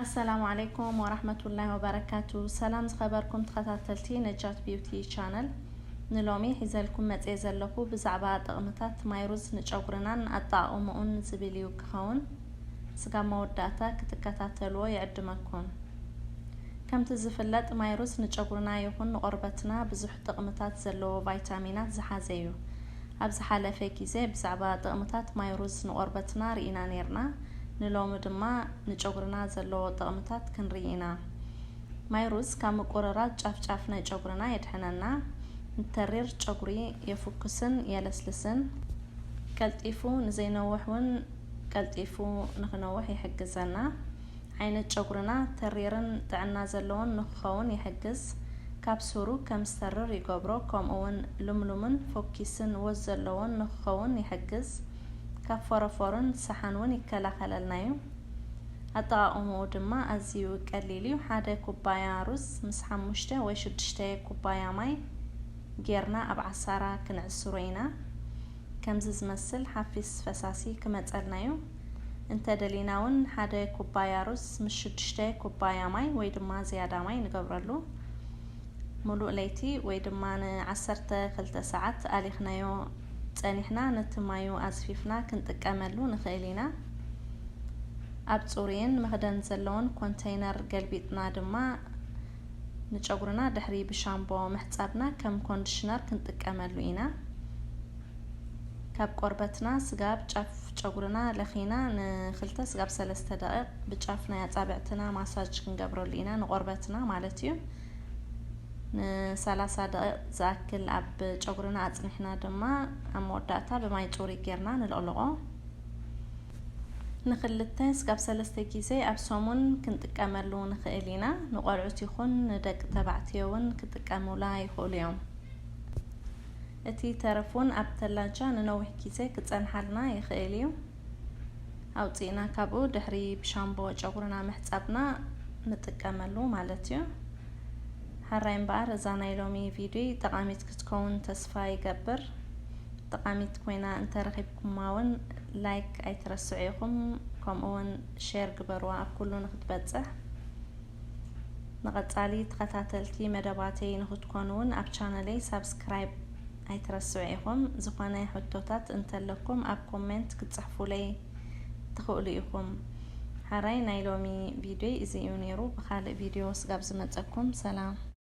ኣሰላሙ ዓለይኩም ወራህመቱላሂ ወበረካቱ። ሰላም ዝኸበርኩም ተኸታተልቲ ነጃት ቢዩቲ ቻነል፣ ንሎሚ ሒዘልኩም መጽየ ዘለኹ ብዛዕባ ጥቕምታት ማይ ሩዝ ንጨጉርናን ኣጠቓቕምኡን ዝብል እዩ ክኸውን። ስጋብ መወዳእታ ክትከታተልዎ ይዕድመኩም። ከምቲ ዝፍለጥ ማይ ሩዝ ንጨጉርና ይኹን ንቆርበትና ብዙሕ ጥቕምታት ዘለዎ ቫይታሚናት ዝሓዘ እዩ። ኣብ ዝሓለፈ ግዜ ብዛዕባ ጥቕምታት ማይ ሩዝ ንቆርበትና ርኢና ኔርና። ንሎሚ ድማ ንጨጉርና ዘለዎ ጥቕምታት ክንርኢ ኢና። ማይ ሩዝ ካብ ምቁርራጽ ጫፍ ጫፍ ናይ ጨጉርና የድሕነና። ንተሪር ጨጉሪ የፍኩስን የለስልስን። ቀልጢፉ ንዘይነውሕ እውን ቀልጢፉ ንኽነውሕ ይሕግዘና። ዓይነት ጨጉርና ተሪርን ጥዕና ዘለዎን ንኽኸውን ይሕግዝ። ካብ ሱሩ ከም ዝተርር ይገብሮ፣ ከምኡ እውን ልምሉምን ፎኪስን ወዝ ዘለዎን ንኽኸውን ይሕግዝ። ካብ ፎረፎርን ሰሓን እውን ይከላኸለልና እዩ። ኣጠቓቕምኡ ድማ ኣዝዩ ቀሊል እዩ። ሓደ ኩባያ ሩዝ ምስ ሓሙሽተ ወይ ሽዱሽተ ኩባያ ማይ ጌርና ኣብ ዓሳራ ክንዕስሮ ኢና። ከምዚ ዝመስል ሓፊስ ፈሳሲ ክመጸልና እዩ። እንተ ደሊና እውን ሓደ ኩባያ ሩዝ ምስ ሽዱሽተ ኩባያ ማይ ወይ ድማ ዝያዳ ማይ ንገብረሉ። ሙሉእ ለይቲ ወይ ድማ ንዓሰርተ ክልተ ሰዓት ኣሊኽናዮ ጸኒሕና ነቲ ማዩ ኣዝፊፍና ክንጥቀመሉ ንኽእል ኢና። ኣብ ጽሩይን መኽደን ዘለዎን ኮንተይነር ገልቢጥና ድማ ንጨጉርና ድሕሪ ብሻምቦ ምሕጻብና ከም ኮንዲሽነር ክንጥቀመሉ ኢና። ካብ ቆርበትና ስጋብ ጫፍ ጨጉርና ለኺና ንኽልተ ስጋብ ሰለስተ ደቂቕ ብጫፍ ናይ ኣጻብዕትና ማሳጅ ክንገብረሉ ኢና፣ ንቆርበትና ማለት እዩ። ንሰላሳ ደቂቕ ዝኣክል ኣብ ጨጉርና ኣጽኒሕና ድማ ኣብ መወዳእታ ብማይ ጽሩይ ጌርና ንልቕልቖ። ንኽልተ ስጋብ ሰለስተ ግዜ ኣብ ሰሙን ክንጥቀመሉ ንኽእል ኢና። ንቆልዑት ይኹን ንደቂ ተባዕትዮ እውን ክጥቀሙላ ይኽእሉ እዮም። እቲ ተረፍ እውን ኣብ ተላጃ ንነዊሕ ግዜ ክጸንሓልና ይኽእል እዩ። ኣውፂእና ካብኡ ድሕሪ ብሻምቦ ጨጉርና ምሕጻብና ንጥቀመሉ ማለት እዩ። ሕራይ እምበኣር እዛ ናይ ሎሚ ቪድዮ ጠቓሚት ክትከውን ተስፋ ይገብር። ጠቓሚት ኮይና እንተረኺብኩማ እውን ላይክ ኣይትረስዑ ኢኹም፣ ከምኡ እውን ሼር ግበርዋ ኣብ ኩሉ ንክትበጽሕ። ንቐጻሊ ተኸታተልቲ መደባተይ ንክትኮኑ እውን ኣብ ቻነለይ ሳብስክራይብ ኣይትረስዑ ኢኹም። ዝኾነ ሕቶታት እንተለኩም ኣብ ኮሜንት ክትጽሕፉለይ ትኽእሉ ኢኹም። ሕራይ ናይ ሎሚ ቪድዮ እዚ እዩ ነይሩ። ብኻልእ ቪድዮ ስጋብ ዝመጸኩም ሰላም።